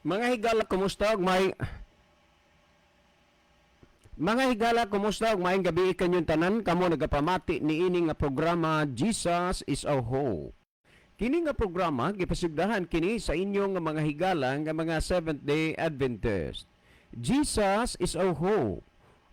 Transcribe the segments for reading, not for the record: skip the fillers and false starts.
Mga higala, kumusta og may Mga higala, kumusta og maayong gabi kanyong tanan kamo nagapamati niini nga programa, Jesus is Our Hope. Kini nga programa gipasigdahan kini sa inyong nga mga higala nga mga Seventh Day Adventist. Jesus is Our Hope.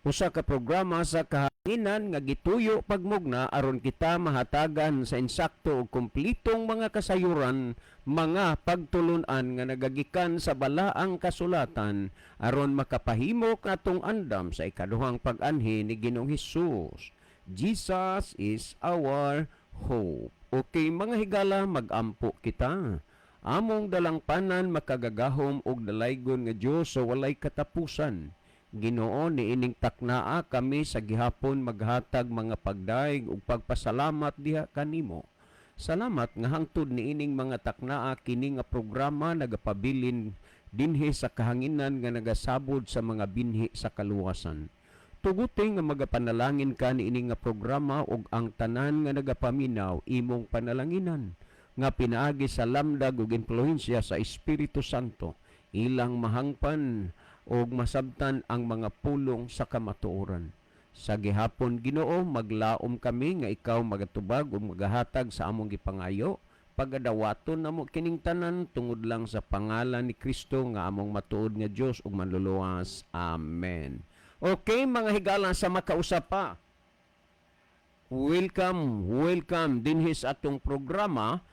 Usa ka programa sa kahanginan nga gituyo pagmugna aron kita mahatagan sa insakto ug kumplitong mga kasayuran, mga pagtulun-an nga nagagikan sa balaang kasulatan aron makapahimok atong andam sa ikaduhang pag-anhi ni Ginoong Hesus. Jesus is our hope. Okay, mga higala, magampo kita. Among dalangpanan, makagagahom ug dalaygon nga Dios sa walay katapusan. Ginoo, niining taknaa kami sa gihapon maghatag mga pagdaig ug pagpasalamat diha kanimo. Salamat nga hangtod niining mga taknaa kini nga programa nagapabilin dinhi sa kahanginan nga nagasabod sa mga binhi sa kaluwasan. Tuguti nga magapanalangin ka niini nga programa ug ang tanan nga nagapaminaw imong panalanginan nga pinaagi sa lamdag ug impluwensya sa Espiritu Santo, ilang mahangpan ug masabtan ang mga pulong sa kamatuoran. Sa gihapon, Ginoo, maglaom kami nga ikaw magatubag ug magahatag sa among gipangayo. Pagadawaton namo kining tanan tungod lang sa pangalan ni Kristo nga among matuod nga Dios ug manluluwas. Amen. Okay, mga higala, sa makausap pa. Welcome, welcome dinhi sa atong programa,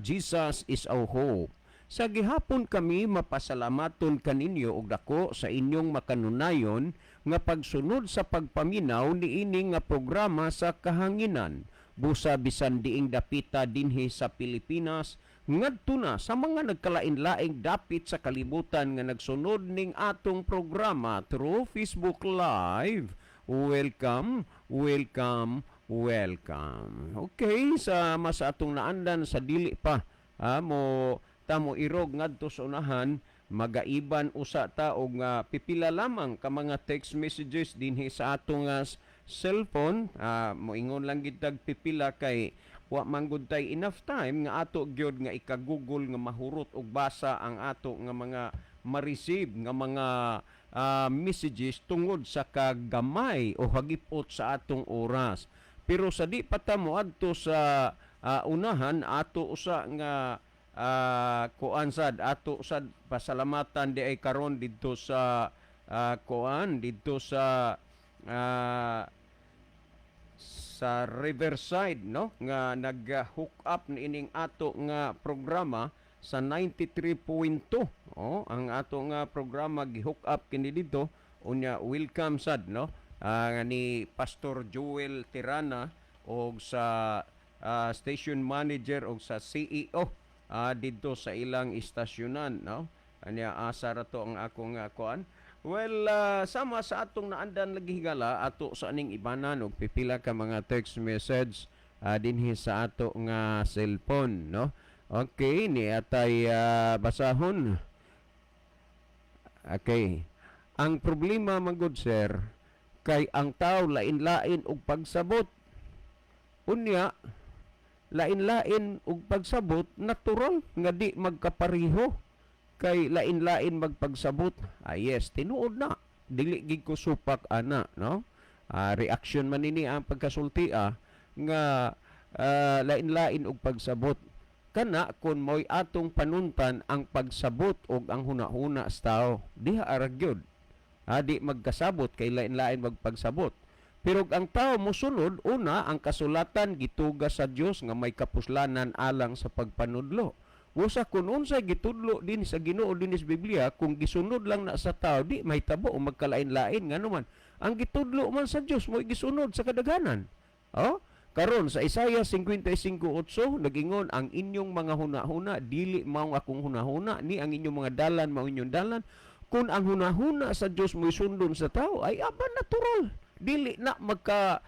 Jesus is Our Hope. Sa gihapon kami mapasalamaton kaninyo og dako sa inyong makanunayon nga pagsunod sa pagpaminaw niini nga programa sa kahanginan. Busa bisan diing dapita dinhi sa Pilipinas ngadto na sa mga nagkalain-laing dapit sa kalibutan nga nagsunod ning atong programa through Facebook Live. Welcome, welcome, welcome. Okay, sa mas atong naandan sa dili pa mo tamo irog ngadto sa unahan, magaiban usa ta og pipila lamang ka mga text messages dinhi sa atong cellphone. Moingon lang gid tag pipila kay wa man gud tay enough time nga ato gyud nga ika-google nga mahurot og basa ang ato nga mga ma-receive nga mga messages tungod sa kagamay o hagipot sa atong oras. Pero sa di pa ta moadto sa unahan, ato usa nga kuan sad, ato sad pasalamatan di ay karon didto sa kuan didto sa Riverside, no, nga nag-hook up niining ato nga programa sa 93.2. Oh, ang ato nga programa gi-hook up kini didto. Unya welcome sad, no, ni Pastor Joel Tirana og sa station manager og sa CEO didto sa ilang istasyonan, no. Anya asa ra to ang akong kuan. Well, sama sa atong naandan lagi, higala, ato sa aning ibanan og pipila ka mga text message dinhi sa ato nga cellphone, no. Okay, ni atay basahon. Okay. Ang problema man gud, sir, kay ang tao lain-lain og pagsabot. Unya, lain-lain og pagsabot, natural nga di magkapareho kay lain-lain magpagsabot. Ah, yes, tinuod na. Dili gid ko supak ana, no? Reaction man nini ang pagkasulti nga lain-lain og pagsabot. Kana kun mo'y atong panuntan ang pagsabot og ang hunahuna sa tao, diha ara gyud. Di magkasabot kay lain-lain magpagsabot. Pero ang tao mosunod una ang kasulatan gituga sa Dios nga may kapuslanan alang sa pagpanudlo. Busa kung unsay gitudlo din sa Ginoo din sa Biblia, kung gisunod lang na sa tao, di mahitabo o magkalain-lain, ngano man ang gitudlo man sa Dios mo'y gisunod sa kadaghanan. Oh, karon sa Isaiah 55:8 nagingon, "Ang inyong mga hunahuna dili mao akong hunahuna, ni ang inyong mga dalan mao inyong dalan." Kung ang hunahuna sa Dios mo'y sundon sa tao, ay aba, natural dili na magka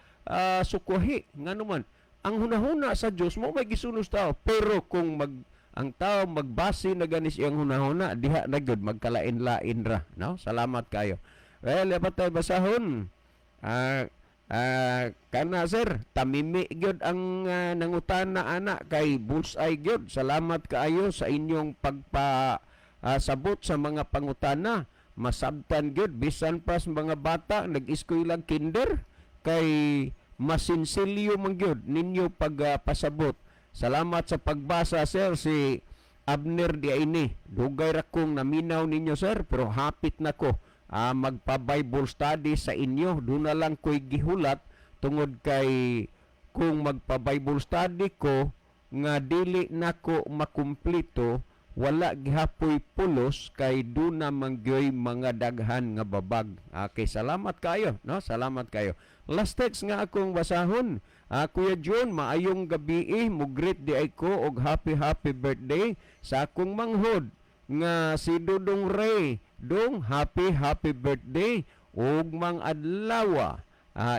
sukwahi, ngano man ang hunahuna sa Dios mo may gisunod sa tao. Pero kung ang tao magbase na ganis iyang hunahuna, diha na gyud magkalain-lain ra, no. Salamat kayo. Well, dapat tayo basahon. Kana sir, tamimi gyud ang nangutana ana kay bullseye gyud. Salamat kaayo sa inyong pagpa Sabot sa mga pangutana, masabtan gyud bisan pa sa mga bata nag-eskwela kinder kay masinsilyo man gyud ninyo pagpasabot. Salamat sa pagbasa, sir. Si Abner di ini. Dugay ra kong naminaw ninyo, sir, pero hapit na ko magpa-Bible study sa inyo. Doon na lang ko'y gihulat tungod kay kung magpa-Bible study ko nga dili nako makumplito, wala gihapoy pulos kay duna man gyoy mga daghan nga babag. Okay, salamat kayo, no? Salamat kayo. Last text nga akong basahon. Kuya John, maayong gabi eh. Mo-greet diay ko og happy happy birthday sa akong manghod nga si Dudong Ray. Dong, happy happy birthday ug mang adlaw.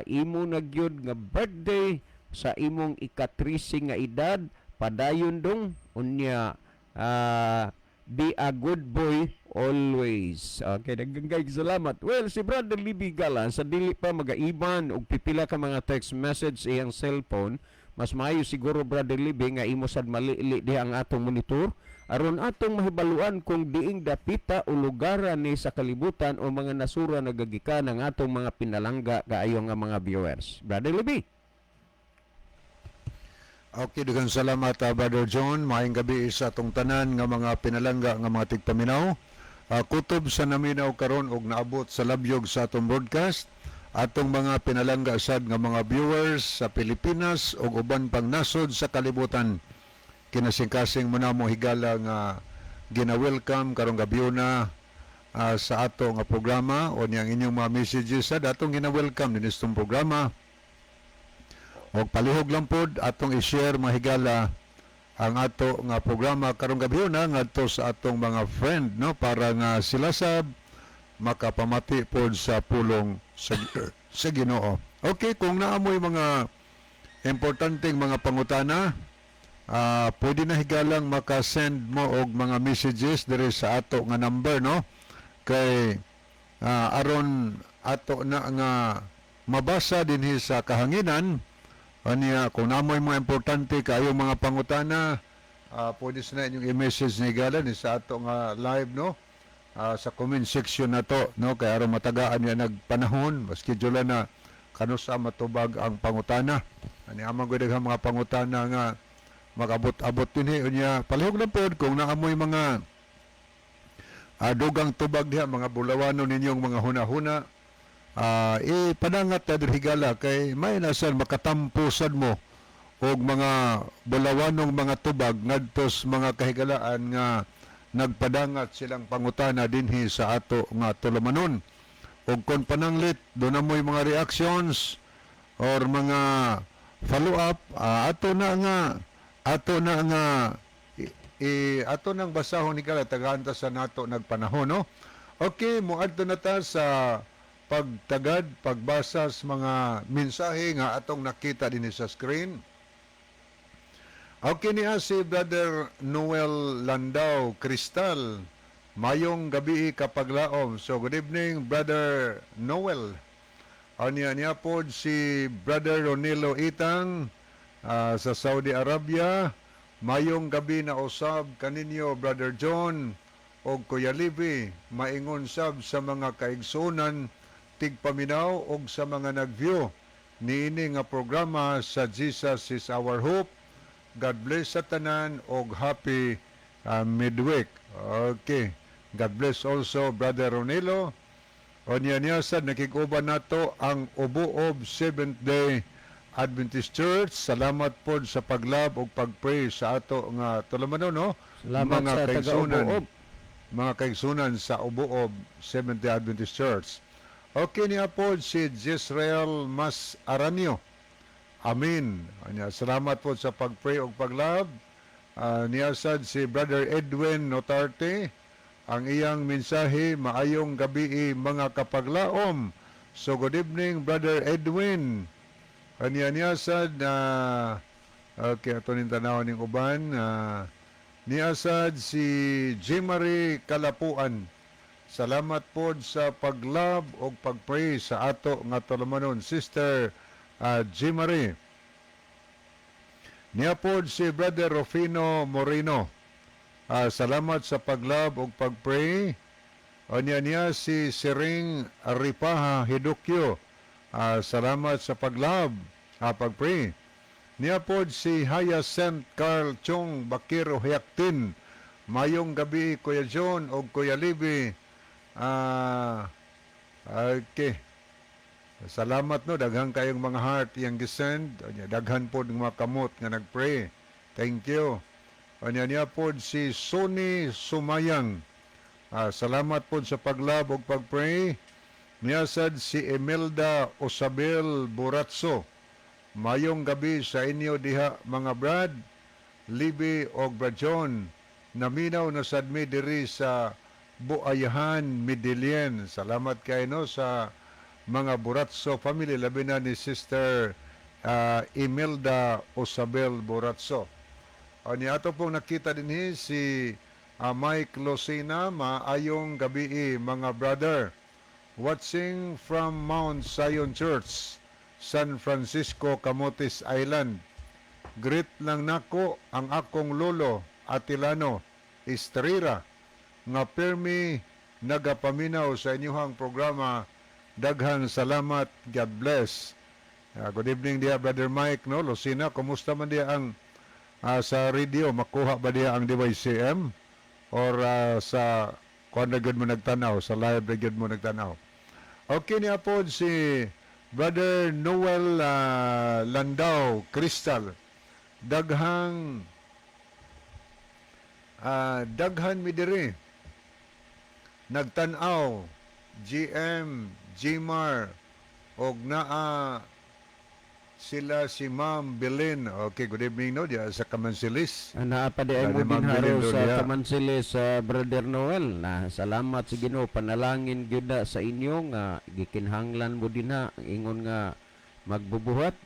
Imo na gyud nga birthday sa imong ika-13 nga edad. Padayon, dong, unya be a good boy always. Okay, daghang kay salamat. Well, si Brother Libby Galan sa dili pa magaiban og pipila ka mga text message sa iyang cellphone, mas maayo siguro, Brother Libby, nga imo sad malili diha ang atong monitor aron atong mahibaluan kung diing dapita o lugaran ni sa kalibutan o mga nasura nagagikan ang atong mga pinalangga kaayo nga mga viewers. Brother Libby. Okay, daghang salamat, Brother John. Maayong gabi sa atong tanan nga mga pinalangga nga mga tigpaminaw. Kutob sa naminaw karon og naabot sa labyog sa atong broadcast. Atong mga pinalangga sad nga mga viewers sa Pilipinas ug uban pang nasod sa kalibutan. Kinasing-kasing mo na mo higala nga gina-welcome karong gabiuna sa ato nga programa o niyang inyong mga messages sad atong gina-welcome dinhi sa programa. Og palihog lang pod atong i-share, mga higala, ang ato nga programa karong gabi na ngadto sa atong mga friend, no, para nga sila sab makapamati pod sa pulong sa Ginoo. Okay, kung naamoy mga importanteng mga pangutana, pwede na, higalang, maka-send mo og mga messages diri sa ato nga number, no, kay aron ato na nga mabasa dinhi sa kahanginan. Aniya, kung namoy mga importante kayo mga pangutana, pwede sa inyong i-message ni higala ni sa ato nga live, no, sa comment section na to, no, kay aron matagaan niya nagpanahon, maski jula na kanusa matubag ang pangutana. Ani amang gud mga pangutana nga makabot-abot dinhi. Unya palihog lang pod kung naamoy mga dugang tubag diha, mga bulawano ninyong mga huna-huna, ipadangat ta diri, higala, kay may nasan makatampo sad mo og mga bulawanong mga tubag ngadto sa mga kahigalaan nga nagpadangat silang pangutana dinhi sa ato nga tulumanon. Ug kon pananglit duna mo'y mga reactions or mga follow up, ato na nga ato nang basahon ni kala tagaan ta sa nato nagpanahon, no. Okay, moadto na ta sa pagtagad pagbasa sa mga mensahe nga atong nakita dinhi sa screen. Okay, niya si Brother Noel Landau Cristal. Mayong gabi, kapaglaom. So good evening, Brother Noel. Anya niya po si Brother Ronilo Itang sa Saudi Arabia. Mayong gabi na usab kaninyo, Brother John og Kuya Livi. Maingon sab sa mga kaigsuonan tigpaminaw og sa mga nag-view niini nga programa sa Jesus is Our Hope. God bless sa tanan og happy midweek. Okay. God bless also, Brother Ronilo. Onya niya sad nakig-uban nato ang Ubuob Seventh Day Adventist Church. Salamat pod sa pag-love ug pag-pray sa ato nga tulumanon, no? Salamat mga sa kaigsuonan, taga-Ubuob. Mga kaigsuonan sa Ubuob Seventh Day Adventist Church. Okay, niya pod si Jezreel Mas Aranio. Amen. Anya, salamat po sa pag-pray ug pag-love. Niya sad si Brother Edwin Notarte. Ang iyang mensahe, maayong gabi, mga kapaglaom. So good evening, Brother Edwin. Anya niya sad na okay, ato ning tanawon ning uban. Niya sad si Jimary Kalapuan. Salamat po sa pag-love o pag-pray sa ato nga tulumanon, Sister Jimary. Niya po si Brother Rufino Moreno. Salamat sa pag-love ug pag-pray. Unya niya si Siring Ripaha Hidukyo. Salamat sa pag-love, pag-pray. Niya pod si Hyacinth Carl Chong Bakiro Hiaktin. Mayong gabi, Kuya John o Kuya Libby. Okay. Salamat, no, daghan kayong mga heart iyang gisend. Unya, daghan pod ng mga kamot nga nagpray. Thank you. Unya niya pod si Sonny Sumayang. Salamat pod sa pag-love ug pag-pray. Niya sad si Imelda Osabel Buratso. Mayong gabi sa inyo diha, mga brad, Libby og Brad John. Naminaw na sad mi diri sa Buayahan, Medellin. Salamat kay, no, sa mga Buratso family, labi na ni Sister Imelda Osabel Buratso. O ni ato pong nakita din si Mike Locina, "Maayong gabi, mga brother. Watching from Mount Zion Church, San Francisco, Camotes Island. Greet lang nako ang akong lolo, Atilano Estrera, nga pirmi nagapaminaw sa inyuhang programa. Daghang salamat. God bless." Good evening diha, Brother Mike, no? Lucina, kumusta man diha ang sa radio? Makuha ba diha ang DYCM or sa kuan na gyud mo nagtanaw, sa live na gyud mo nagtanaw? Okay, niya po si Brother Noel Landau Crystal. Daghang daghan mi diri nagtan-aw, GM Gmar og naa sila si Ma'am Belen. Okay, good evening, no, diya sa Kamansilis. Naa pa di ay mo Dali, Ma'am din Belen haro sa Dolia. Kamansilis sa Brother Noel na salamat sa Ginoo, panalangin gyud na sa inyo nga gikinhanglan mo dinha ingon nga magbubuhat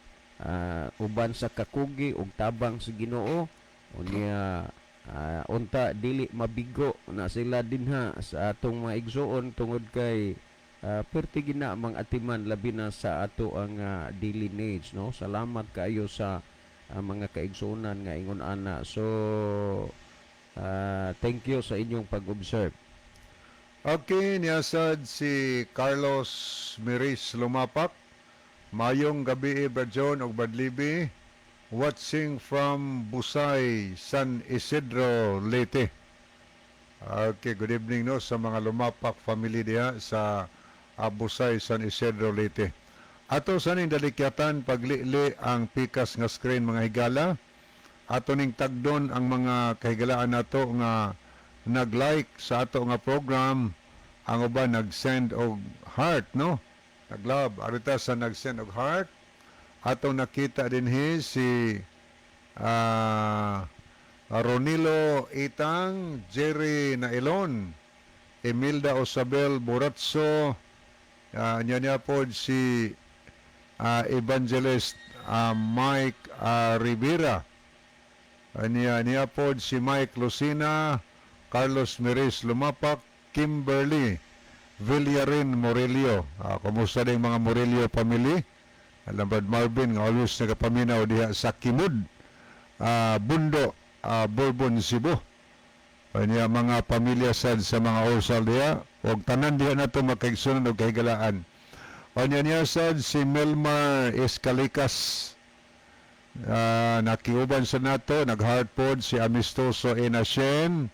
uban sa kakugi ug tabang sa Ginoo. Unya unta dili mabigo na sila dinha sa atong mga igsuon tungod kay perti gina mang atiman, labi na sa ato ang daily needs, no. Salamat kaayo sa mga kaigsuonan nga ingon ana. So thank you sa inyong pag-observe. Okay, niyasad si Carlos Miris Lumapak. "Mayong gabi, Brad John ug Brad Libby. Watching from Busay, San Isidro, Leyte." Okay, good evening, no, sa mga Lumapak family diha sa Busay, San Isidro, Leyte. Ato sa ning dalikyatan paglili ang pikas nga screen, mga higala. Ato ning tagdon ang mga kahigalaan nato nga nag-like sa ato nga program, ang uban nag-send og heart, no, nag-love. Arita sa nag-send og heart, atong nakita dinhi si Ronilo Itang, Jerry Nailon, Emilda Osabel Buratso, niya niya po si Evangelist Mike Rivera. Niya, niya po si Mike Lucina, Carlos Miris Lumapak, Kimberly Villarin Morillo. Kumusta din mga Morillo family? Alam, Brad Marvin nga always nagapaminaw diha sa Kimud, Bundo, Bourbon, Cebu. Niya mga pamilya sad sa mga Orsal diha og tanan diha nato makaigsunan og kahigalaan. Unya niya sad si Melmar Escalicas. Nakiuban sa nato, nag-heart pod si Amistoso Enasien,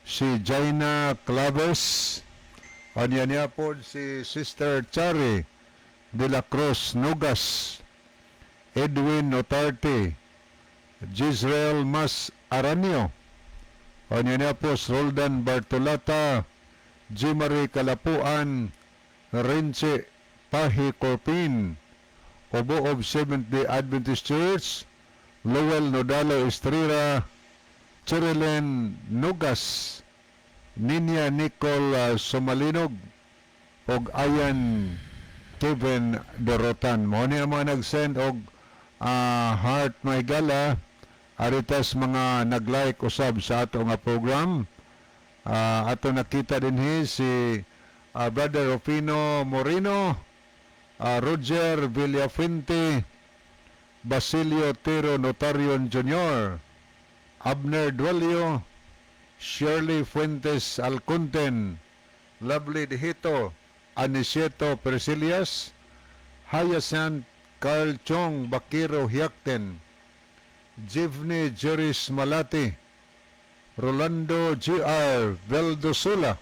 si Jaina Claves, unya niya pod si Sister Chari de la Cruz Nugas, Edwin Notarte, Jisrael Mas Aranio, unya niya po si Roldan Bartolata, Jimary Kalapuan, Rinche Pahi Corpin, Obo of Seventh-day Adventist Church, Lowell Nodalo Estrera, Cherilyn Nugas, Ninya Nicole Somalinog, og Ayan Kevin Dorotan. Mao ni ang mga nag-send og heart, mga higala. Aritas mga nag-like usab sa ato nga program. Ato nakita dinhi si Brother Rufino Moreno, Roger Villafuente, Basilio Tero Notarion Jr., Abner Duelio, Shirley Fuentes Alconten, Lovely Dihito, Aniceto Persilias, Hyacinth Carl Chong Bakiro Hiakten, Jivni Jeris Malati, Rolando G.R. Veldosula,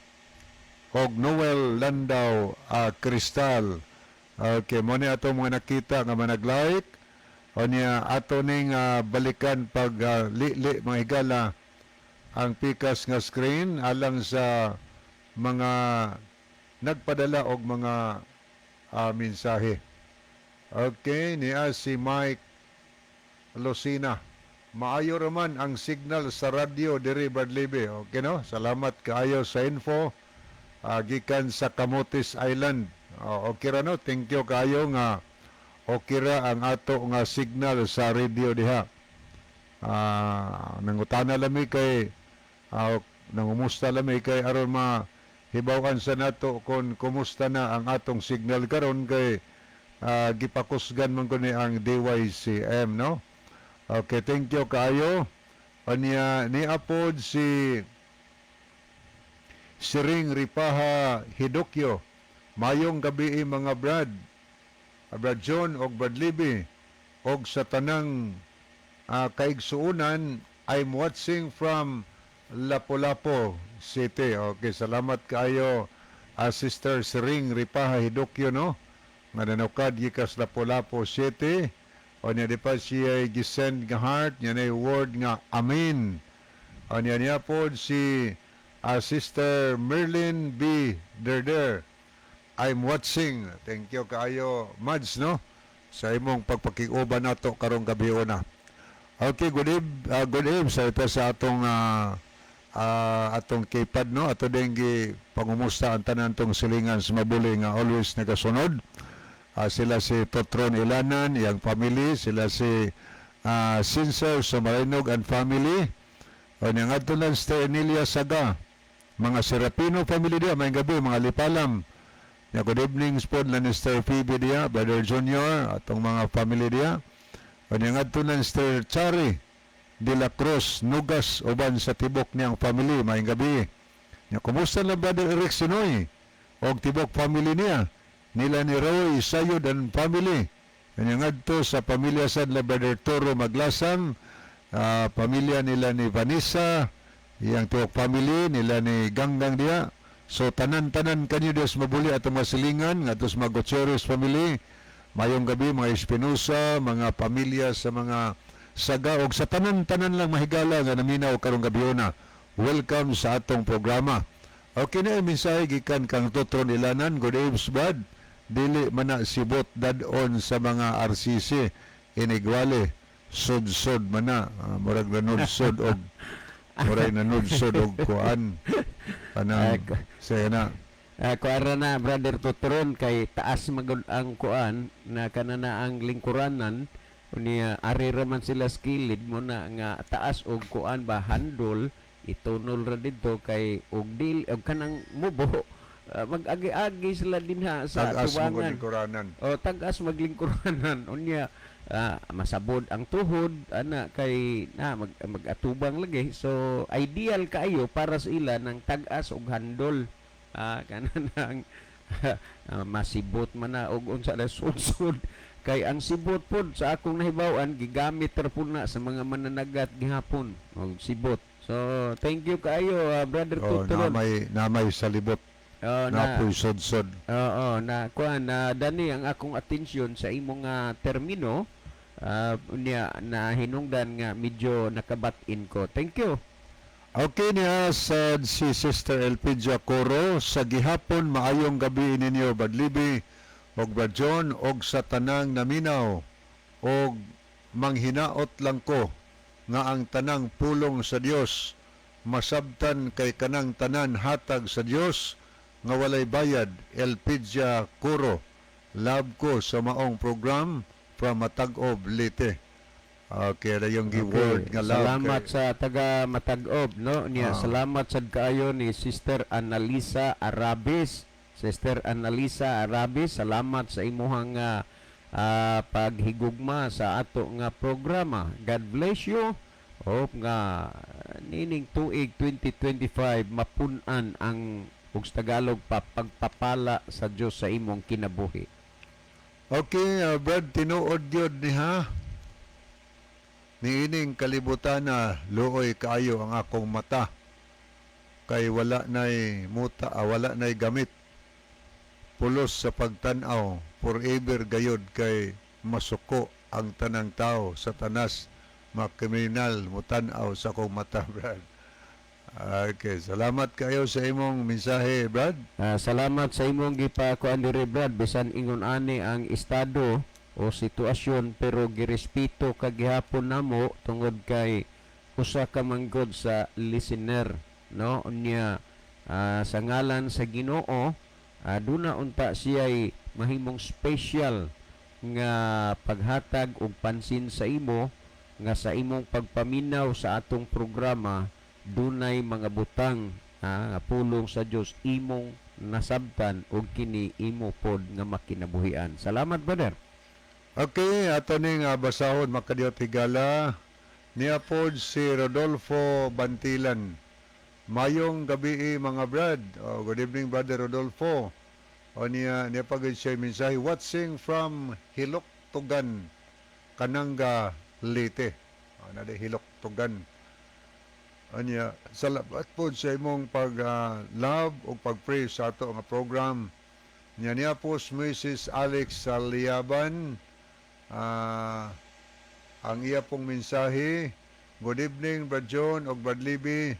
og Noel Landau Cristal. Okay, mo ni ato mga nakita nga mga nag-like. O niya ato ning balikan pag li-li, mga higala, ang pikas nga screen alang sa mga nagpadala og mga mensahe. Okay, niya si Mike Lucina. Maayo raman ang signal sa radyo diri, Brad Libe. Okay, no? Salamat kaayo sa info gikan sa Camotes Island. Oh, okay ra, no? Thank you kaayo nga okay ra ang ato nga signal sa radio diha. Nangutana lami kay nangumusta lami kay aron ma hibaw-an sa nato kung kumusta na ang atong signal karon kay gipakusgan man ko ni ang DYCM, no? Okay, thank you kaayo. Anya ni apod si Siring Ripaha Hidokyo. Mayong gabi, mga brad. Brad John og Brad Libby og sa tanang kaigsuunan, I'm watching from Lapu-Lapu City. Okay, salamat kaayo, Sister Siring Ripaha Hidokyo, no? Nga nanukad gikas Lapu-Lapu City. O niya di pa siya gisend nga heart, niya na word nga amen. O niya niya po si Sister Merlin B. Derder. I'm watching. Thank you kaayo, Mads, no? Sa imong pagpakiuban nato karong gabi una. Okay, good eve sa ito sa atong atong kipad, no? Ato din gi pangumusta ang tanan tong silingan sa mabuli nga always nagasunod. Sila si Totron Ilanan, iyang family, sila si Sincere Sumarainog and family. O niya ngadto lang si Emilia Saga, mga Serapino family diya, may gabi, mga Lipalam. Ya, good evening po na ni Sir Phoebe diya, Brother Junior, atong mga family diya. O niya ngadto lang Sir Chari de la Cruz Nugas uban sa tibok niyang family, may gabi. Ya, kumusta na Brother Eric Sinoy og tibok family niya? Nila ni Roy Sayod and family. Kanya ngadto sa pamilya sa nila Brother Toro Maglasang, pamilya nila ni Vanessa, iyang tibok family nila ni Ganggang diya. So tanan-tanan kanyo Dios mabuli atong masilingan ngadto sa mga Gutierrez family. Mayong gabi mga Espinosa, mga pamilya sa mga Saga og sa tanan-tanan lang mahigala nga naminaw karong gabiona. Welcome sa atong programa. Okay na ang mensahe gikan kang Totron Ilanan. Good evening, Brad. Dili man na sibot dad-on sa mga RCC. Inigwali. Sud-sud man na. Murag nanudsod og kuan. Kanang saya na. Kuara na, Brother Tutron, kay taas magud ang kuan na kanana ang lingkuranan unya ari ra man sila sa kilid mo na nga taas og kuan ba, handol itunol ra didto kay og dil og kanang mubo, mag-agi-agi sila dinha sa Tag-as mo tubangan. lingkuranan. O tag-as maglingkuranan unya masabod ang tuhod ana kay na mag-atubang lagi, so ideal kaayo para sa ila ng tag-as og handol, kanan ang masibot man na og unsa na sudsud kay ang sibot pod sa akong nahibaw-an gigamit ra pud na sa mga mananagat gihapon og sibot. So thank you kaayo, Brother Oh, Tuturon. namay salibot. Oh, na Napoy sudsod. Oo, na kuan na dani ang akong atensyon sa imong termino, unya na hinungdan nga medyo nakabat-in ko. Thank you. Okay niya sa si Sister Elpidia Coro sa gihapon, maayong gabi ninyo, Brad Libby og Brad John og sa tanang naminaw og manghinaot lang ko nga ang tanang pulong sa Dios masabtan kay kanang tanan hatag sa Dios nga walay bayad. Elpidia Coro, love ko sa maong program from Matag-ob, Leyte. Okay, na yung word nga love. Salamat sa taga Matag-ob, no? Niya salamat sad kaayo ni Sister Annalisa Arabis. Sister Annalisa Arabis, salamat sa imuhang paghigugma sa ato nga programa. God bless you. Hope nga Niining tuig 2025 mapun-an ang, ug sa Tagalog pa, pagpapala sa Dios sa imong kinabuhi. Okay, Brad, tinuod gyud ni ha. Niining kalibutana, luoy kaayo ang akong mata. Kay wala nay muta, wala nay gamit. Pulos sa pagtan-aw, forever gayod kay masuko ang tanang tao, satanas, mga kriminal, mutan-aw sa akong mata, Brad. Okay, salamat kayo sa imong mensahe, Brad. Salamat sa imong gipakuan diri, Brad, bisan ingon ani ang estado o sitwasyon, pero girespeto ka gihapon namo tungod kay usa ka manggod sa listener, no? Unya sa ngalan sa Ginoo, duna unta siya'y mahimong special nga paghatag og pansin sa imo nga sa imong pagpaminaw sa atong programa dunay mga butang nga pulong sa Dios imong nasabtan ug kini imo pod nga makinabuhian. Salamat, brother. Okay, ato ning basahon, makadiyot higala. Niya pod si Rodolfo Bantilan. "Mayong gabi, mga brad." Oh, good evening, Brother Rodolfo. O niya niya pagod siya mensahe, "Watching from Hiloktugan, Kananga, Leyte." O, na Hiloktugan. Anya, salamat po sa imong pag love o pag-pray sa ato nga program. Niya niya po si Mrs. Alex Saliaban. Ang iya pong mensahe, "Good evening, Brad John og Brad Libby.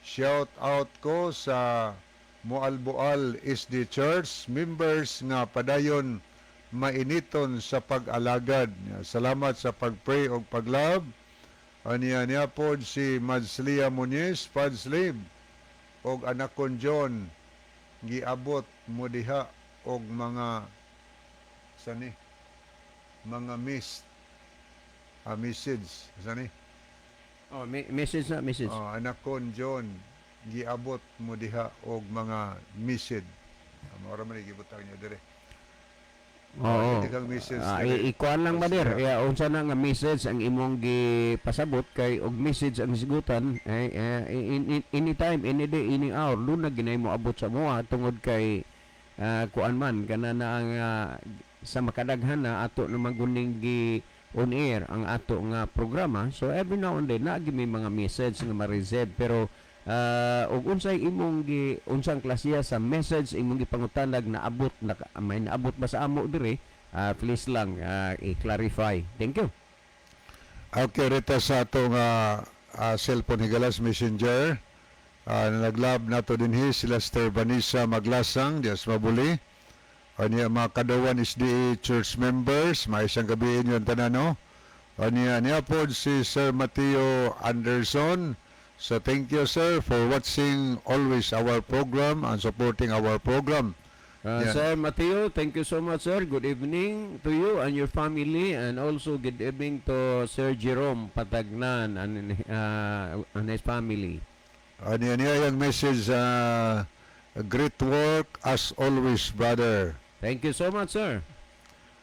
Shout out ko sa Moalboal SDA Church members nga padayon mainiton sa pag-alagad. Salamat sa pag-pray og pag-love." Aniya niya po si Madslia Muñiz, "Padslib og anakon John, giabot mo diha og mga sani mga missed message sani." Oh, message na message. Oh, "Anakon John, giabot mo diha og mga message." Mao ra man gibutang niya dire. Oo. Hindi kang message Ah, dire. ikuan lang ba dir? Ya, unsa na nga message ang imong gipasabot, kay og message ang hisgutan eh, anytime, any day, any hour duna ginay mo abot sa moa tungod kay kuan man kana na ang sa makadaghan na ato na maguning gi on air ang ato nga programa. So every now and then naa may mga message nga ma-receive, pero og unsay imong gi unsang klasiya sa message imong gipangutanag na abot na may naabot ba sa amo dire, please lang i-clarify. Thank you. Okay, rita sa atong cellphone higalas messenger. Naglab nato dinhi sila Sister Vanessa Maglasang, Dias Mabuli. Aniya mga Kadawan SDA Church members, maisang gabi inyo ang tanan, no? Aniya niya po si Sir Mateo Anderson. So thank you, sir, for watching always our program and supporting our program. Sir Mateo, thank you so much, sir. Good evening to you and your family, and also good evening to Sir Jerome Patagnan and his family. Aniya niya yung message, "Great work as always, brother." Thank you so much, sir.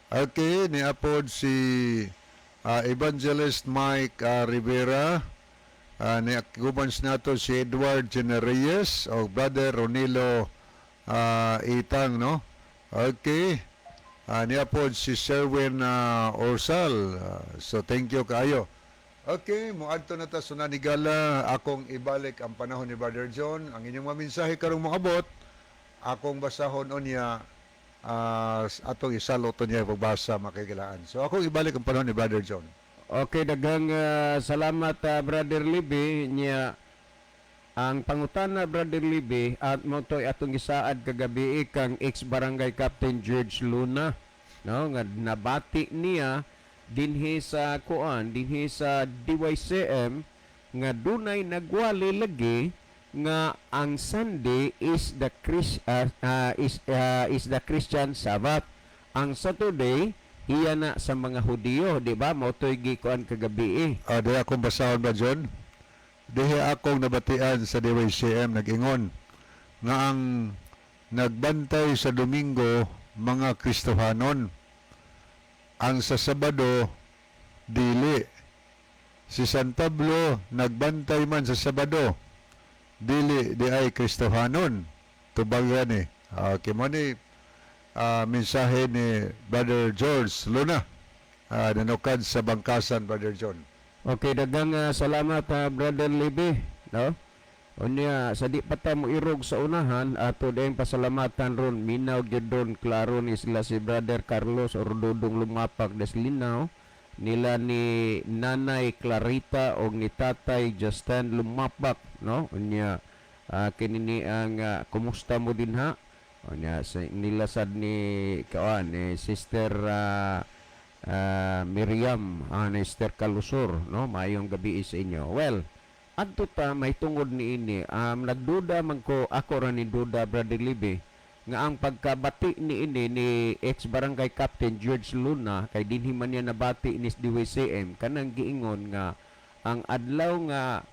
Okay, niapod si Evangelist Mike Rivera. Ni gubans nato si Edward Genereyes o Brother Ronilo Itang, no? Okay. Niapod si Sherwin Orsal. So thank you kaayo. Okay, moadto na ta sa nanigala. Akong ibalik ang panahon ni Brother John. Ang inyong mga mensahe karong moabot, akong basahon unya, atong isalo to niya pagbasa makigilaan. So akong ibalik ang panahon ni Brother John. Okay, daghang salamat, Brother Libby. Niya ang pangutana, Brother Libby, at mo to'y atong gisaad kagabi kang ex-barangay Captain George Luna, no, nga nabati niya dinhi sa kuan, dinhi sa DYCM, nga dunay nagwali lagi nga ang Sunday is the Christian Sabbath, ang Saturday iya na sa mga Hudiyo, di ba? Mao to'y gikuan kagabi eh. Diha akong basahon ba, John? Diha akong nabatian sa DYCM nag-ingon nga ang nagbantay sa Domingo mga Kristohanon. Ang sa Sabado dili. Si San Pablo nagbantay man sa Sabado, dili diay Kristohanon. Tubagan ni. Okay mo ni mensahe ni Brother George Luna. Nanukad sa Bangkasan, Brother John. Okay, daghang salamat, Brother Libby, no? Unya sa di pa ta mo irog sa unahan, ato din pasalamatan ron, minaw gyud ron klaro ni sila, si Brother Carlos or Dudong Lumapak Deslinaw, nila ni Nanay Clarita og ni Tatay Justin Lumapak, no? Unya kini ni ang kumusta mo dinha. Unya sa, nila sad ni kuan ni Sister Miriam, ni Sister Kalusor, no? Maayong gabi sa inyo. Well, adto ta may tungod ni ini, nagduda man ko, ako ra ni duda, Brother Libby, nga ang pagkabati ni ini ni ex barangay captain George Luna, kay dinhi man niya nabati ni DWCM, kanang giingon nga ang adlaw nga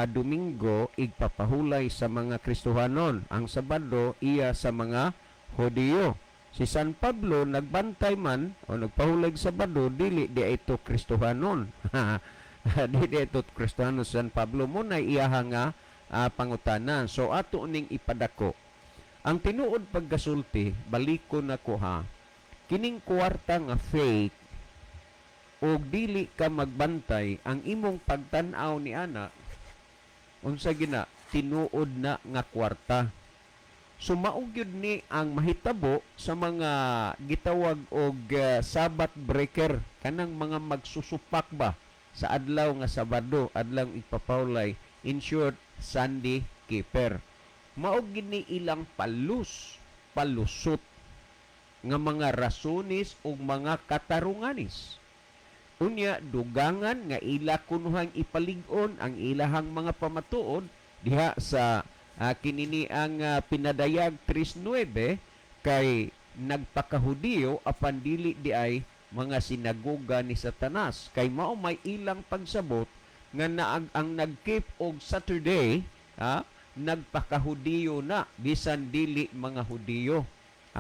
Domingo igpapahulay sa mga Kristohanon, ang Sabado iya sa mga Hudiyo. Si San Pablo nagbantay man o nagpahulay sa Sabado, dili di ito Kristohanon. Dili ito Kristohanon San Pablo mo na iyaha nga pangutana. So ato ning ipadako. Ang tinuod pagkasulti, baliko na ko ha. Kining kwarta nga fake og dili ka magbantay, ang imong pagtan-aw ni ana, unsa gina, tinuod na nga kwarta. So mao gyud ni ang mahitabo sa mga gitawag og Sabbath breaker, kanang mga magsusupak ba sa adlaw nga Sabado, adlaw ipapawlay, in short, Sunday keeper. Mao gid ni ilang palusot nga mga rasones ug mga katarunganis. Unya dugangan nga ila kunuhang ipalig-on ang ilahang mga pamatuod diha sa kinini ang pinadayag 3.9, kay nagpakahudiyo apan dili di ay mga sinagoga ni Satanas, kay mao may ilang pagsabot nga naag ang nag-keep og Saturday, ha, nagpakahudiyo na bisan dili mga Hudiyo.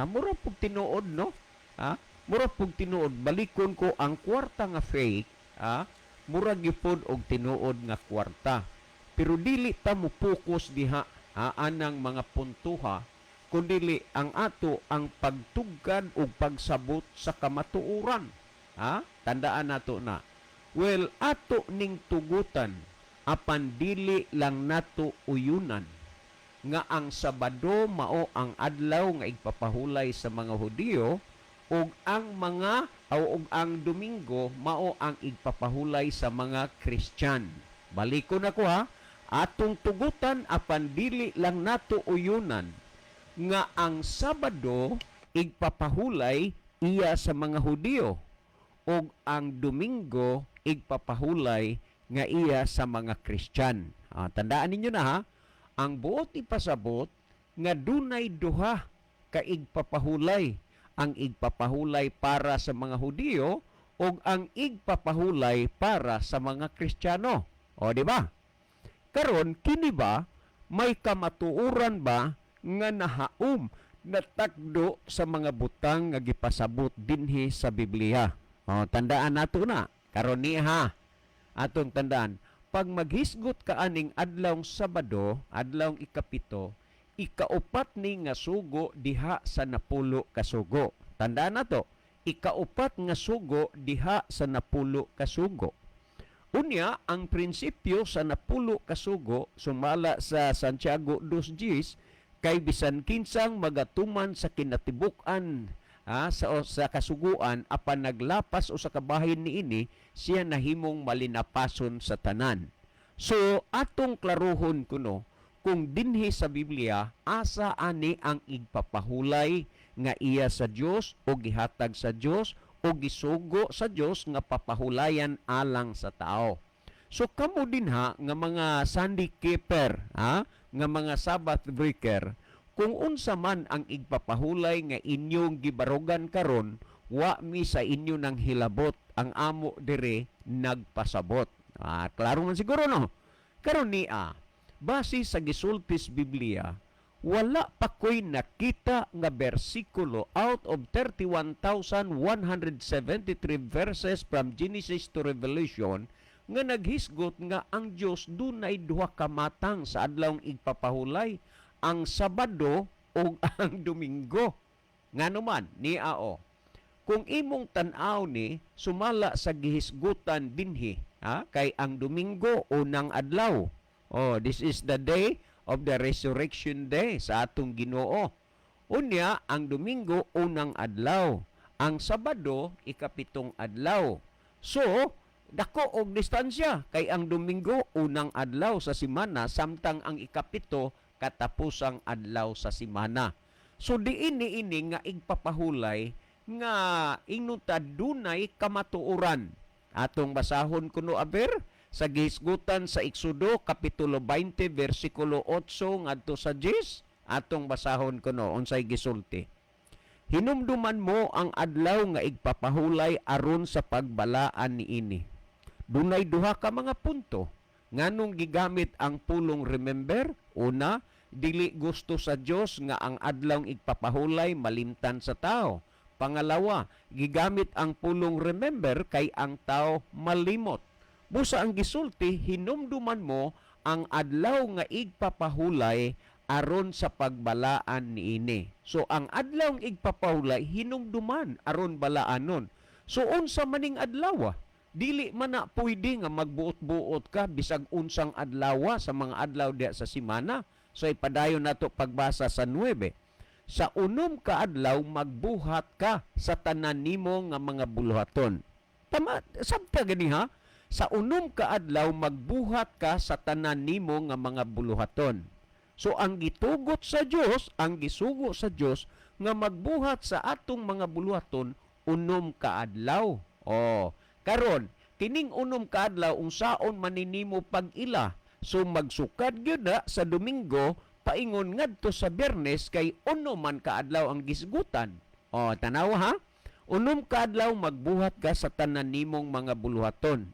Mura pug tinuod, no? Mura pug tinuod. Balikon ko ang kwarta nga fake, mura gyud og tinuod nga kwarta. Pero dili ta mo focus diha, ha, anang mga puntuha, kundili ang ato ang pagtugkad ug pagsabot sa kamatuoran. Ha? Tandaan nato na. Well, ato ning tugutan apan dili lang nato uyunan nga ang Sabado mao ang adlaw nga igpapahulay sa mga Hudiyo ug ang mga o ug ang Domingo mao ang igpapahulay sa mga Christian. Baliko na ko ha. Atong tugutan apan dili lang nato uyunan nga ang Sabado igpapahulay iya sa mga Hudiyo ug ang Domingo igpapahulay nga iya sa mga Christian. Tandaan ninyo na ha, ang buot ipasabot nga dunay duha ka igpapahulay: ang igpapahulay para sa mga Hudiyo ug ang igpapahulay para sa mga Kristiyano. O, di ba? Karon kini ba may kamatuoran ba nga nahaom natakdo sa mga butang nga gipasabot dinhi sa Biblia? O, tandaan nato na. Karon ni ha, atong tandaan, pag maghisgot ka aning adlawng Sabado, adlawng ikapito, ikaupat ni nga sugo diha sa 10 ka sugo. Tandaan nato, ikaupat nga sugo diha sa 10 ka sugo. Unya, ang prinsipyo sa 10 ka sugo sumala sa Santiago 2.10, kay bisan kinsang magatuman sa kinatibuk-an, sa kasuguan apan naglapas o sa kabahin niini, siya nahimong malinapason sa tanan. So atong klaruhon kuno kung dinhi sa Biblia asa ani ang igpapahulay nga iya sa Dios o gihatag sa Dios o gisugo sa Dios nga papahulayan alang sa tao. So kamo dinha nga mga Sunday keeper, ha, nga mga Sabbath breaker, kung unsa man ang igpapahulay nga inyong gibarugan karon, wa mi sa inyo nang hilabot. Ang amo dire nagpasabot. Klaro man siguro, no? Karon niya, base sa gisultis Biblia, wala pa ko'y nakita nga bersikulo out of 31,173 verses from Genesis to Revelation nga naghisgot nga ang Dios dunay duha ka matang sa adlawng igpapahulay, ang Sabado ug ang Domingo. Ngano man ni ao? Kung imong tan-aw ni sumala sa gihisgutan dinhi, ha, kay ang Domingo unang adlaw. Oh, this is the day of the resurrection day sa atong Ginoo. Unya, ang Domingo unang adlaw, ang Sabado ikapitong adlaw. So dako og distansya kay ang Domingo unang adlaw sa simana, samtang ang ikapito katapusang adlaw sa simana. So diin niini nga igpapahulay nga ingnon ta dunay kamatuoran. Atong basahon kuno aber sa gihisgutan sa Exodo kapitulo 20 bersikulo 8 ngadto sa 10. Atong basahon kuno unsay gisulti. "Hinumduman mo ang adlaw nga igpapahulay aron sa pagbalaan niini." Dunay duha ka mga punto nganong gigamit ang pulong "remember". Una, dili gusto sa Dios nga ang adlaw igpapahulay malimtan sa tao. Pangalawa, gigamit ang pulong "remember" kay ang tao malimot. Busa ang gisulti, "Hinumduman mo ang adlaw nga igpapahulay aron sa pagbalaan niini." So ang adlaw nga igpapahulay, hinumduman aron balaanon. So unsa maning adlaw? Dili man na pwede nga magbuot-buot ka bisag unsang adlaw sa mga adlaw diha sa simana. So ipadayon nato pagbasa sa 9. "Sa 6 ka adlaw magbuhat ka sa tanan nimo nga mga buluhaton." Tama, sabta gani ha. "Sa 6 ka adlaw magbuhat ka sa tanan nimo nga mga buluhaton." So ang gitugot sa Dios, ang gisugo sa Dios nga magbuhat sa atong mga buluhaton 6 ka adlaw. Oh, karon kining 6 ka adlaw, unsaon man nimo pag-ila? So magsukad gyud na sa Domingo paingon ngadto sa Biyernes kay 6 man ka adlaw ang gisgutan. Oh, tanawa ha. "6 ka adlaw magbuhat ka sa tanan nimong mga buluhaton."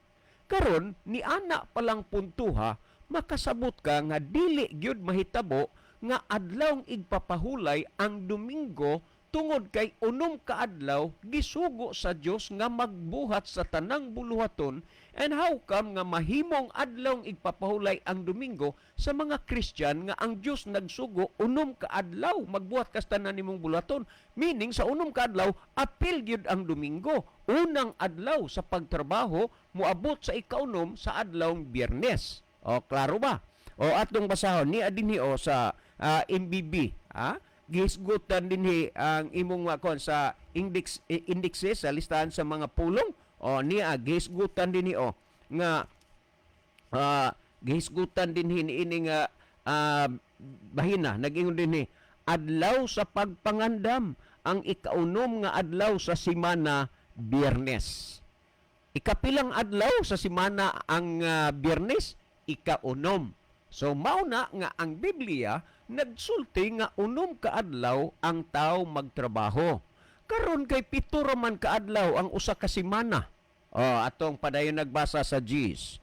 Karon ni ana palang puntuha, makasabot ka nga dili gyud mahitabo nga adlawng igpapahulay ang Domingo tungod kay 6 ka adlaw gisugo sa Dios nga magbuhat sa tanang buluhaton, and how come nga mahimong adlawng igpapahulay ang Domingo sa mga Christian nga ang Dios nagsugo 6 ka adlaw magbuhat ka sa tanan nimong buluhaton? Meaning sa 6 ka adlaw apil gyud ang Domingo, unang adlaw sa pagtrabaho, moabot sa ikaunom sa adlawng Biyernes. O klaro ba? O atong basahon ni dinhi o sa MBB, ha? Gihisgutan dinhi ang imong kon sa index, indexes sa listahan sa mga pulong. O niya gihisgutan dinhi o nga gihisgutan dinhi niini nga bahina. Nag-ingon dinhi, "Adlaw sa pagpangandam, ang ikaunom nga adlaw sa simana, Biyernes." Ikapilang adlaw sa simana ang Biyernes? Ikaunom. So mao na nga ang Biblia nagsulti nga 6 ka adlaw ang tao magtrabaho. Karon kay 7 ra man ka adlaw ang usa ka semana. Oh, atong padayon nagbasa sa 10.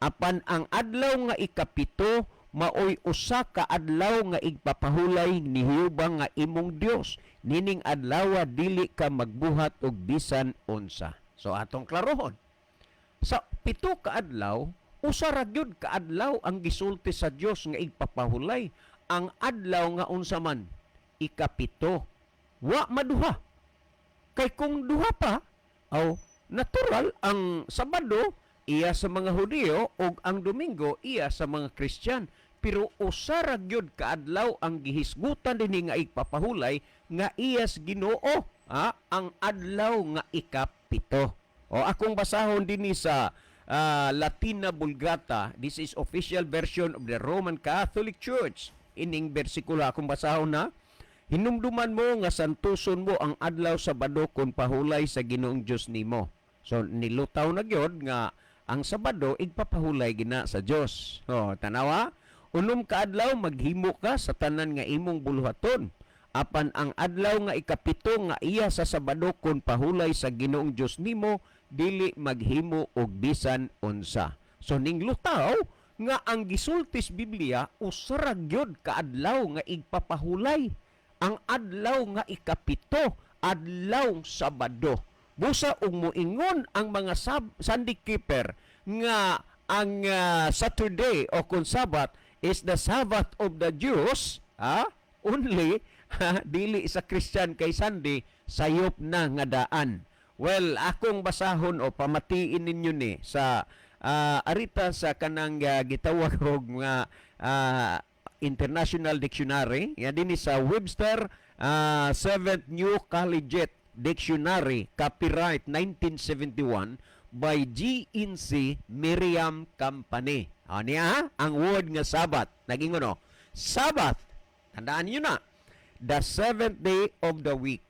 "Apan ang adlaw nga 7 maoy usa ka adlaw nga igpapahulay ni Jehova nga imong Dios. Nining adlaw dili ka magbuhat og bisan unsa." So atong klarohon. Sa 7 ka adlaw, usa ra gyud ka adlaw ang gisulti sa Dios nga igpapahulay, ang adlaw nga unsa man? 7. Wa maduha. Kay kung duha pa, aw natural ang Sabado iya sa mga Hudiyo ug ang Domingo iya sa mga Christian. Pero usa ra gyud ka adlaw ang gihisgutan dinhi nga igpapahulay nga iyas Ginoo, ha? Ang adlaw nga 7. O akong basahon dinhi sa Latina Vulgata. This is official version of the Roman Catholic Church. Ining bersikulo akong basahon na. "Hinumduman mo nga santuson mo ang adlaw Sabado kun pahulay sa Ginoong Dios nimo." So nilutaw na gyud nga ang Sabado igpapahulay gina sa Dios. Oh, tanawa, "6 ka adlaw maghimo ka sa tanan nga imong buluhaton. Apan ang adlaw nga 7 nga iya sa Sabado kun pahulay sa Ginoong Dios nimo, dili maghimo og bisan unsa." So ning lutaw nga ang gisultis Biblia usa ra gyud ka adlaw nga igpapahulay, ang adlaw nga 7, adlaw Sabado. Busa ug moingon ang mga Sunday keeper nga ang Saturday o kung Sabbath is the Sabbath of the Jews, ha? Only dili sa Christian kay Sunday, sayop na nga daan. Well, akong basahon o pamatiin ninyo ni sa arita sa kanang gitawag og nga International Dictionary, ya dinhi sa Webster 7th New Collegiate Dictionary, copyright 1971 by GNC Merriam Company. Ah, niya ang word nga Sabbath. Nagingon no. Sabbath. Tandaan niyo na. The seventh day of the week.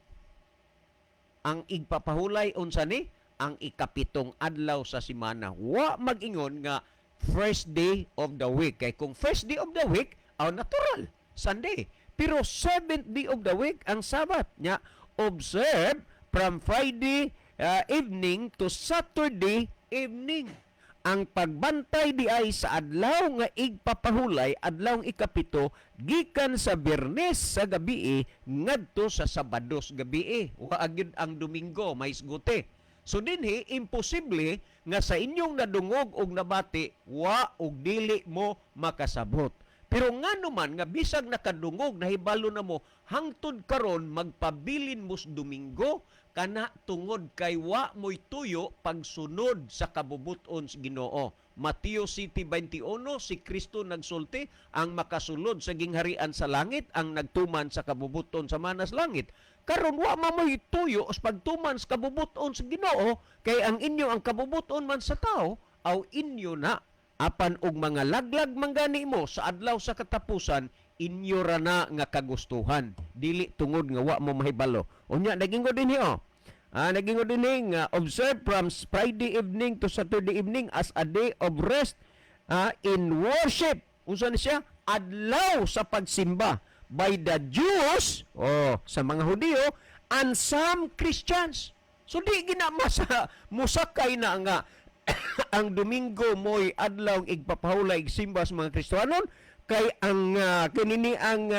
Ang igpapahulay unsa ni? Ang ikapitong adlaw sa simana. Wa mag-ingon nga first day of the week. Kay kung first day of the week, aw natural, Sunday. Pero seventh day of the week ang Sabbath. Nya observe from Friday evening to Saturday evening. Ang pagbantay di ay sa adlaw nga igpapahulay, adlaw ikapito, gikan sa Biyernes sa gabi ngadto sa Sabado sa gabi. Wa gyud ang Domingo may isgute. So dinhi imposible nga sa inyong nadungog og nabati wa og dili mo makasabot. Pero ngano man nga bisag nakadungog, nahibalo na mo, hangtod karon magpabilin mo sa Domingo, kana tungod kay wa mo'y tuyo pagsunod sa kabubuton sa Ginoo. Mateo 7:21, si Kristo nagsulti, ang makasulod sa gingharian sa langit ang nagtuman sa kabubuton sa manas langit. Karon wa man mo'y tuyo sa pagtuman sa kabubuton sa Ginoo kay ang inyo ang kabubuton man sa tao aw inyo na, apan og mga laglag manggani mo sa adlaw sa katapusan, inyo ra na nga kagustuhan, dili tungod nga wa mo mahibalo. Unya nagingon dinhi oh. Nagingon dinhi nga observe from Friday evening to Saturday evening as a day of rest in worship. Unsa ni siya? Adlaw sa pagsimba by the Jews, oh, sa mga Hudiyo and some Christians. So di gina masa musakay na nga ang Domingo mo'y adlaw igpapahulay, igsimba sa mga Kristohanon, kay ang kinini ang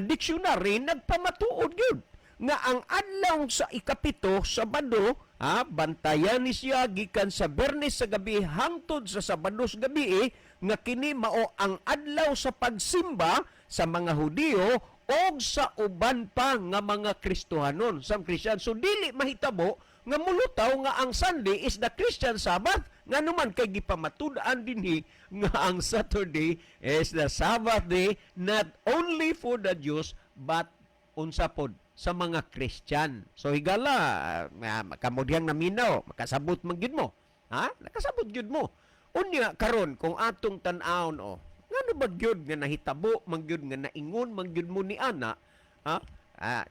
dictionary nagpamatuod gyud nga ang adlaw sa ikapito, Sabado, ha, bantayan ni siya gikan sa Biyernes sa gabi hangtod sa Sabado sa gabi, nga kini mao ang adlaw sa pagsimba sa mga Hudiyo og sa uban pa nga mga Kristohanon, some Christian. So dili mahitabo nga mulutaw nga ang Sunday is the Christian Sabbath, ngano man kay gipamatud-an dinhi nga ang Saturday is the Sabbath day not only for the Jews but unsa pod sa mga Christian. So higala, kamo dihang naminaw, makasabot man gyud mo. Ha? Nakasabot gyud mo. Unya karon kung atong tan-awon oh, ngano ba gyud nga nahitabo man gyud nga naingon man gyud mo ni ana, ha?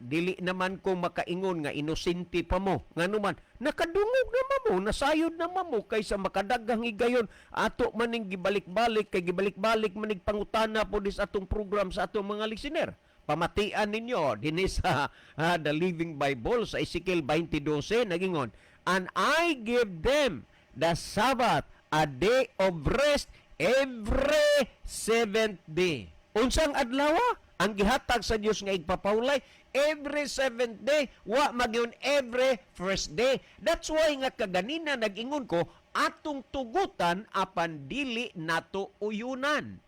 Dili naman ko makaingon nga inosente pa mo. Ngano man nakadungog naman mo, nasayod naman mo kaysa makadaghang higayon ato maning gibalik-balik, kay gibalik-balik manig pangutana po dis atong program sa atong mga listener. Pamatian ninyo dinhi sa The Living Bible sa Ezekiel 20:12, nagingon, "And I give them the Sabbath, a day of rest every seventh day." Unsang adlaw ang gihatag sa Dios nga igpapahulay? Every seventh day, wa magyun every first day. That's why nga kaganina nag-ingon ko, atong tugutan apan dili nato uyunan.